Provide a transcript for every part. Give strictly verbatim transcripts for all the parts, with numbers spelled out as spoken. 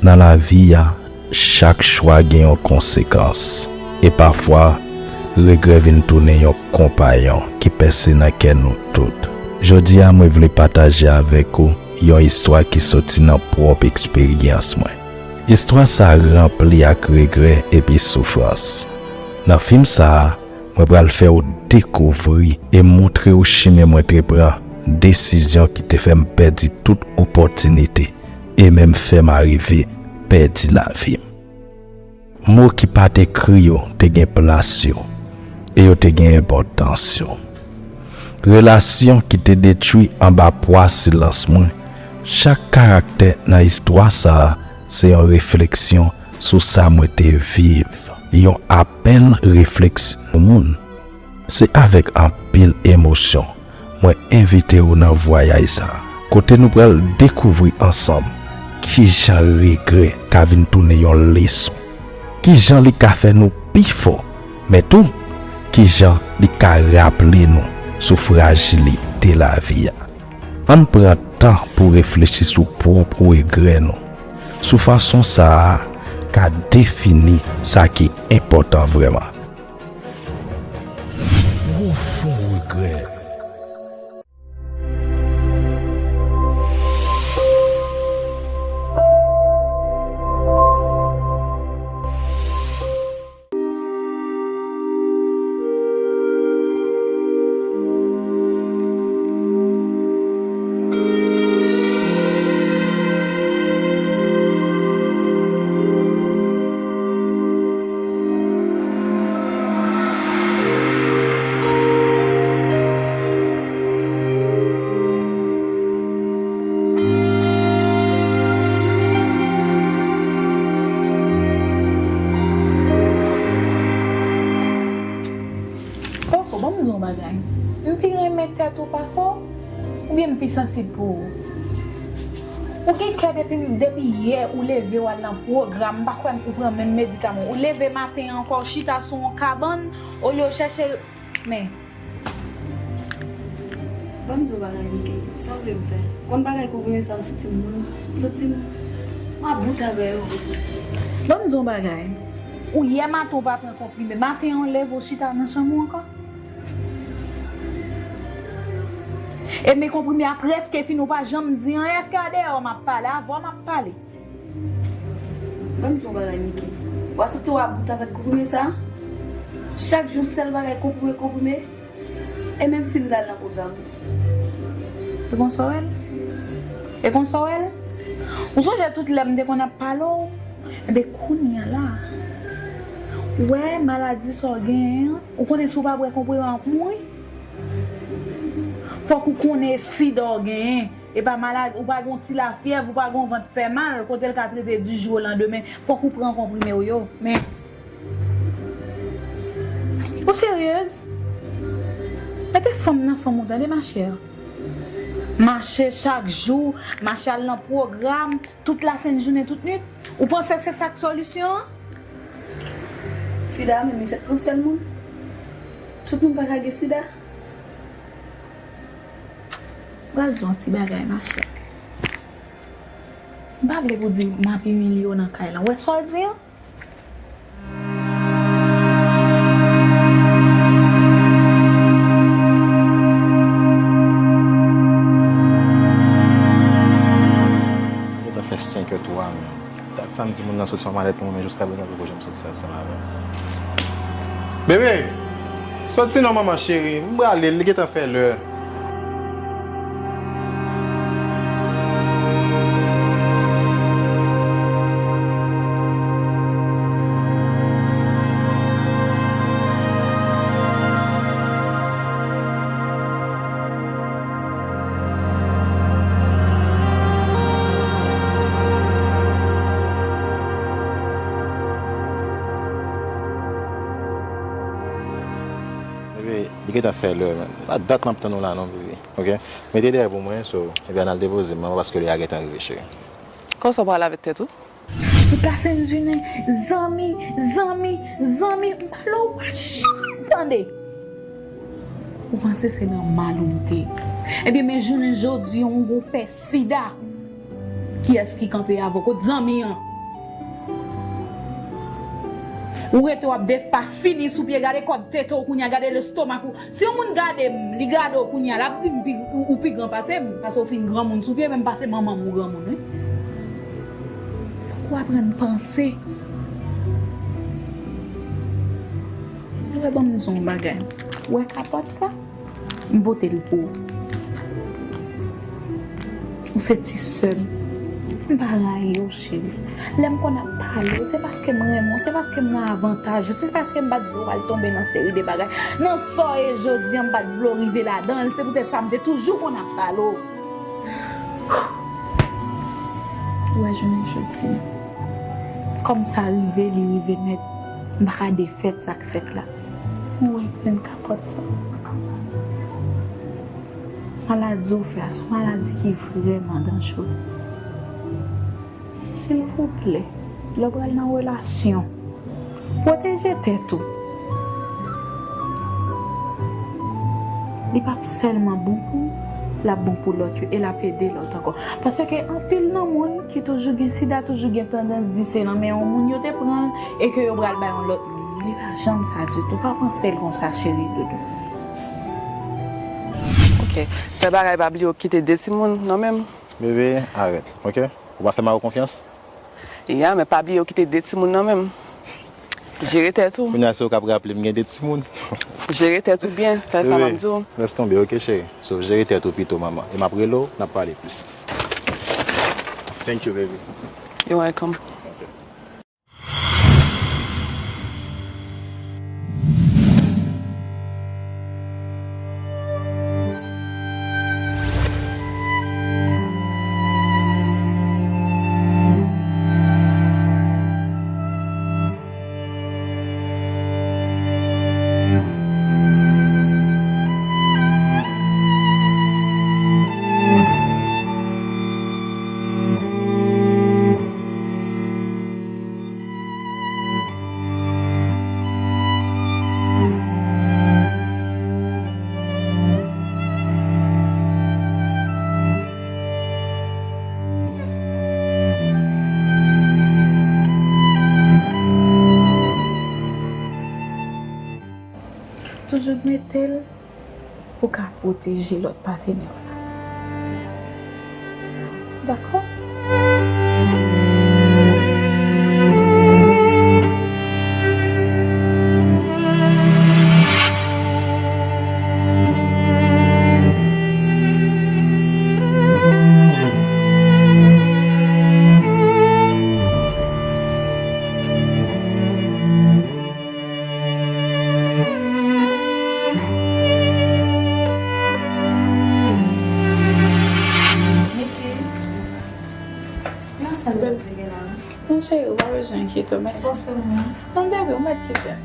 Nan lavi a, chak chwa gen yon konsekans, e pafwa, regrè vin tounen yon konpayon ki pèse nan kè nou tout. Jodi a, mwen vle pataje avèk ou yon istwa ki soti nan pwòp eksperyans mwen. Istwa sa a ranpli ak regrè epi soufrans. Nan fim sa a, mwen pral fè w dekouvri e montre w chimen mwen te pran, desizyon ki te fè m pèdi tout opòtinite e menm fè m arive pèdi lavi m. Mo ki pa t ekri yo te gen plas yo, e yo te gen enpòtans yo. Relasyon ki te detwi anba pwa silans mwen. Chak karaktè nan istwa sa a se yon refleksyon sou sa mwen te viv, yon apèl refleksyon moun. Se avèk anpil emosyon mwen envite w nan vwayaj sa a, kote nou pral dekouvri ansanm kijan regrè ka vin tounen yon leson, kijan li ka fè nou pi fò, men tou, kijan li ka raple nou sou frajilite lavi a. Ann pran tan pou reflechi sou pwòp regrè nou, sou fason sa a ka defini sa ki enpòtan vrèman. Pwofon regrè. Koko, ban m di w yon bagay. M pi renmen tèt ou pase w, oubyen m pi sansib pou ou? Ou gen kè depi, depi yè ou leve w al nan pwogram, m pa kwè ou pran menm medikaman. Ou leve maten an ankò, w chita sou yon kabann, olye w chèche, men. Ban m di w bagay, Mike, sa w vle m fè? Konn bagay konprime sa, m santi m, m santi m, m about avè yo. Ban m di w bagay, ou yè maten ou pa pran konprime, maten an w leve w chita nan chanm ou ankò? E men konprime a prèske fini, ou pa janm di anyen, èske a dèyè w m ap pale, avè w m ap pale? Ban m di w yon bagay, Niki. W a santi w about avèk konprime sa a? Chak jou, sèl bagay konprime, konprime. E menm si m t al nan pwogram? E konsa w wè l? E konsa w wè l? Ou sonje tout lè m te konn ap pale w? Enben, kounye a la, ou wè maladi sa w genyen an, ou konnen si w pa bwè konprime w ap mouri? Fòk ou konnen sida w genyen. E pa malad, ou pa gon ti lafyèv, ou pa gon vant fè mal, kote l ka trete du jour au lendemain, fòk ou pran konprime w yo. Men, ou seryez? Mete fanm nan fanm ou tande, machè. Mache chak jou, mache al nan pwogram, tout lasent jounen, tout nwit. Ou panse se sa k solisyon an? Sida a menm, li fèt pou sèl moun? Tout moun pa ka gen sida? Pral di yon ti bagay, machè. M pa vle pou di m ap imilye w nan kay lan. W wè sa w di an? Gentan fè senk è twa, men. Dat sa m di moun nan sot sou malèt pou mwen, men jiska prezan poko janm soti ansanm avè m. Bebe! Soti non, manman cheri, m prale, li gentan fè lè. Bebe, li gentan fè lè, man. Pa dat m ap tann ou la non, bebe. Ok? Mete dèyè pou mwen, so, epi ann al depoze m, manman, paske lè a gentan rive, cheri. Konsa w pral avèk tèt ou? Ou pase m di men, zanmi, zanmi, zanmi, m pale w pa janm tande. Ou panse se nan mal ou m te ye. Ebyen, men jounen jodi a, yon gwo pè sida. Kiyès ki kanpe avè w? Kot zanmi an? Ou rete w ap de pa fini sou pye, gade kòd tete w kounye a, gade lestomak ou. Si yon moun gade m, li gade w kounye a, l ap di m pi, ou, ou pi gran pase m, paske w fin granmoun sou pye, menm pase manman m ou granmoun, wi. Fòk ou aprann panse. Ou wè, ban m di w yon bagay. Ou wè kapòt sa? M pote l pou ou. Ou se ti sè m. M pa rayi w, cheri. Lè m konn ap pale w, se paske m renmen w, se paske m nan avantaj ou, se paske m pa t vle w al tonbe nan seri de bagay. Nan sa w ye jodi a, m pa t vle w rive ladan l, se poutèt sa m te toujou konn ap pale w. Ou wè jounen jodi a, kòm sa rive, li rive nèt, m pa ka defèt sa k fèt la. Ou wè grenn kapòt sa. Maladi w fè a, se yon maladi ki vrèman danjere. Silvouplè, lè w pral nan relasyon, pwoteje tèt ou. Li p ap sèlman bon pou ou, l ap bon pou lòt yo, e l ap ede lòt ankò. Paske anpil nan moun ki toujou gen sida, toujou gen tandans di se nan men yon moun yo te pran l, e ke yo pral bay yon lòt moun. Li pa janm sa ditou. Pa panse l konsa, cheri doudou. Ok. Sèl bagay, pa bliye w kite de timoun nan men m. Bebe, arèt, ok? Ou pa fè Maro konfyans? Ya, men pa bliye w kite de timoun nan men m. Jere tèt ou. Kounye a se ou k ap raple m gen de timoun. Jere tèt ou byen, sèl sa m ap di w. Bebe, lès tonbe, ok, cheri? So, jere tèt ou pito, manman. E m ap rele w, n ap pale plis. Thank you, baby. You're welcome. Toujou mete l pou ka pwoteje lòt patenè w la. Dakò? Mete yon sèl lòt lege la, wi. Non, cheri, ou pa bezwen enkyete w, mèsi. Ou pa fè mwen. Non, bebe, ou mèt kite m.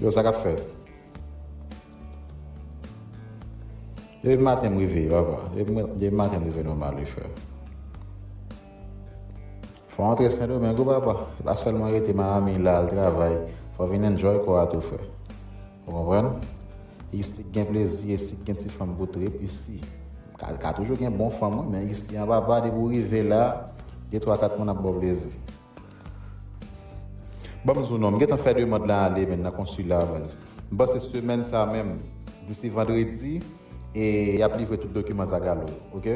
Yo, sa k ap fèt? Depi maten m rive, papa. Depi, depi maten m rive nòmal, wi, frè. Fò antre Sendomeng, wi, papa. Se pa sèlman rete Miami la, al travay. Fò vin enjoy kò a tou, frè. Ou konprann? Isi gen plezi, isi gen ti fanm pou trip, isi. Ka, ka toujou gen bon fanm, wi, men isi an, papa, depi w rive la, de twa kat moun ap ba w plezi. Ban m di w non, m gentan fè demann lan ale, men nan konsila, baz. M panse semèn sa menm, disi vandredi, e y ap livre tout dokiman Zagalo, oke?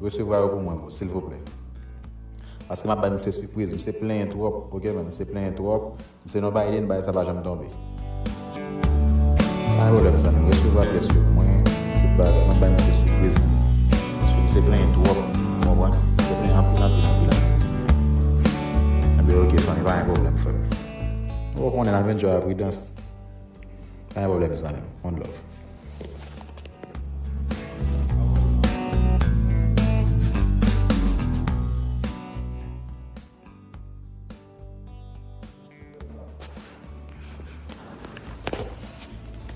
Resevwa yo pou mwen, bro, silvouplè. Paske m ap bay misye sipriz, misye plenyen twòp, oke, men misye plenyen twòp. Misye non Biden, bagay sa pa janm tonbe. Pa gen pwoblèm, zanmi m, resevwa pyès yo pou mwen, tout bagay, m ap bay misye sipriz, men. Paske misye plenyen twòp, ou konprann? Misye plenyen anpil, anpil, anpil, anpil. Anpil, oke, fanmi, pa gen pwoblèm, frè m. Ou konnen, n ap enjoy a Pridans. Pa gen pwoblèm, zanmi m. One love.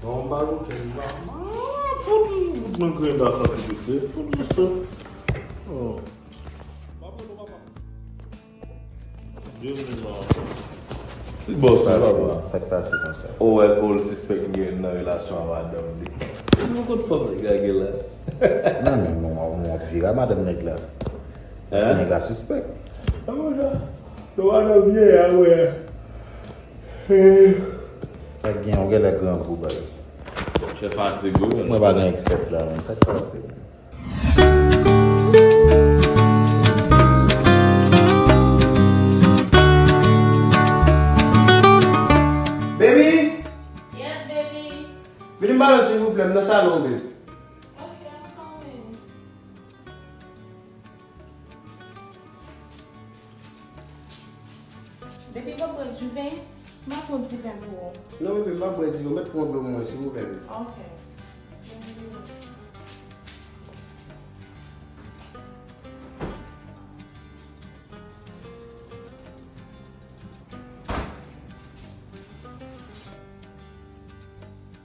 Non, m pa koken, m pa. Ah, fout, fout nan grenn la santi pise. Fout jis. Oh. Ti bòs sa, sa k pase konsa? Ou wè, ou l sispèk m gen nan relasyon a madanm li. Ou konn fanm nèg la gen la? Non, men mwen, mwen, mwen vire a madanm nèg la. Paske nèg la sispèk. Sa konsa. Yo madanm vye a, wè. Sa k gen, ou genlè grangou, baz. Chèf fatige wi. Mwen pa gen k fèt la, menm. Sa k pase, menm? Baby! Yes, baby. Vini m pale w, silvouplè, m nan salon, baby. Ok, I'm coming. Baby, w ap bwè diven? M ap pran diven pou ou. Non, baby, m p ap bwè diven. Ou mèt pran dlo pou mwen, silvouplè, baby. Ok.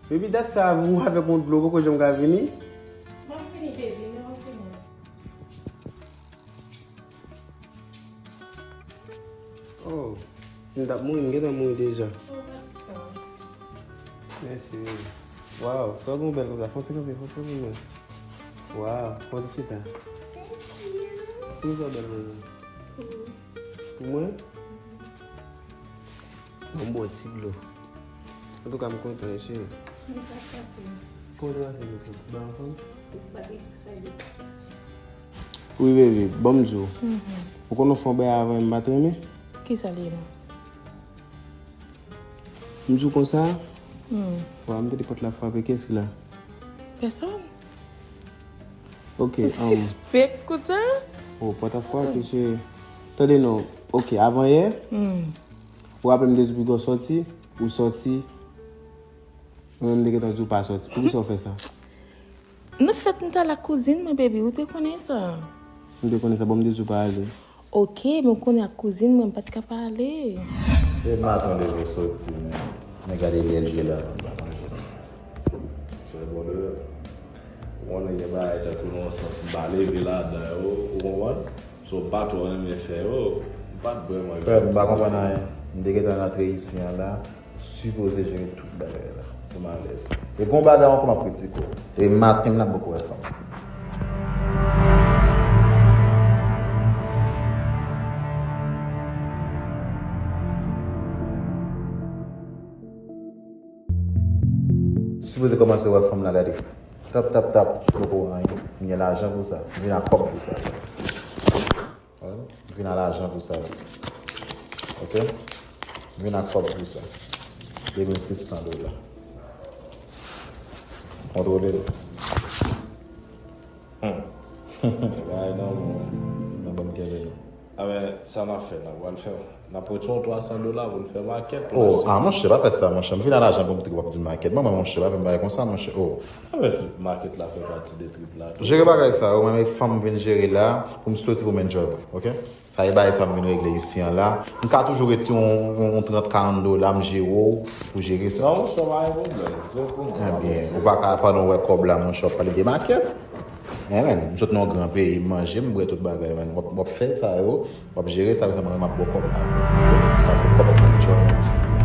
Baby, dat sa, ou avèk yon dlo, poko janm ka vini? M ap vini, baby, men m ap vini. Oh, si m t ap mouri, m gentan mouri deja. Oh, pa di sa. Mèsi, baby. Waw, sa w gen bèl konsa. Fè yon ti kanpe, fè yon ti kanpe mwen. Waw, fè yon ti chita. Thank you. Poukisa w bèl konsa? Pou ou. Pou mwen? Ban m ba w ti dlo. Antouka, m kontan, wi, cheri. Kòman w te pase? Kòman w te pase, Nico? Ba anfòm? Wi, baby, ban m di w. Ou konn yon fon bagay avè m, m pa t renmen? Kisa l ye, non? M di w konsa? Wa, m tande pòt la frape, kiyès ki la? Pèsòn. Ok. Ou sispèk konsa? Oh, pòt ap frape, cheri. Tande non. Ok, avan yè, ou raple m te di w piga w sòti, ou sòti. Mwen menm m te gentan di w pa sòti. Poukisa w fè sa? Nan fèt m t al ak kouzin mwen, baby, ou te konnen sa. M te konnen sa, bon, m te di w pa ale. Ok, men w konnen ak kouzin mwen, m pa t ka pa ale. E maten w leve w soti, men, men gade lè l ye la, m pa konn jwenn. Se bon de. Ou konnen gen bagay tankou nan yon sans m pa leve ladan yo, ou konprann? So, m pa twò renmen fè yo, m pa t vrèman gen yon ti... Frè m, m pa konprann anyen. M te gentan rantre isi an la. Sipoze jere tout bagay la pou m alèz. E gon bagay ankò m ap kritike w. E maten m nan m poko wè fanm. Sipoze kòmanse wè fanm la, gade. Tap, tap, tap, poko wè anyen. M gen lajan pou sa. M vin ak kòb pou sa. Wè, m vin a lajan pou sa. Ok? M vin ak kòb pou sa. De mil sis san dola. Kontwole l. Hmm. Bagay nan men w. Nan ban m kenbe l. A, men, Sa n ap fè, n ap pral fè, n ap pran yon twa san dola pou n fè makèt. Oh, ah, monchè, pa fè sa, monchè. M vin a lajan pou m te w ap di makèt. Manman, monchè, pa fè m bagay konsa, monchè. Oh. Mwen, tout makèt la fè pati de trip la. Jere bagay sa yo, mwen, fanm vin jere la, pou m soti pou m enjoy mwen, ok? Sa e bagay sa m vin regle isi an la. M ka toujou retire yon, yon, yon trant, karant dola, m jere w pou jere sa. Non, monchè, pa gen pwoblèm. Se pou mwen. Ebyen, ou pa ka, pandan w wè kòb la, monchè, w ap pale de makèt. Eh, man, m sot nan yon gran peyi, m manje, m bwè tout bagay, man. W ap, w ap fè sa yo, w ap jere sa, sa mwen, m ap bò kòb la. Sa se kòb mwen, jòm isi.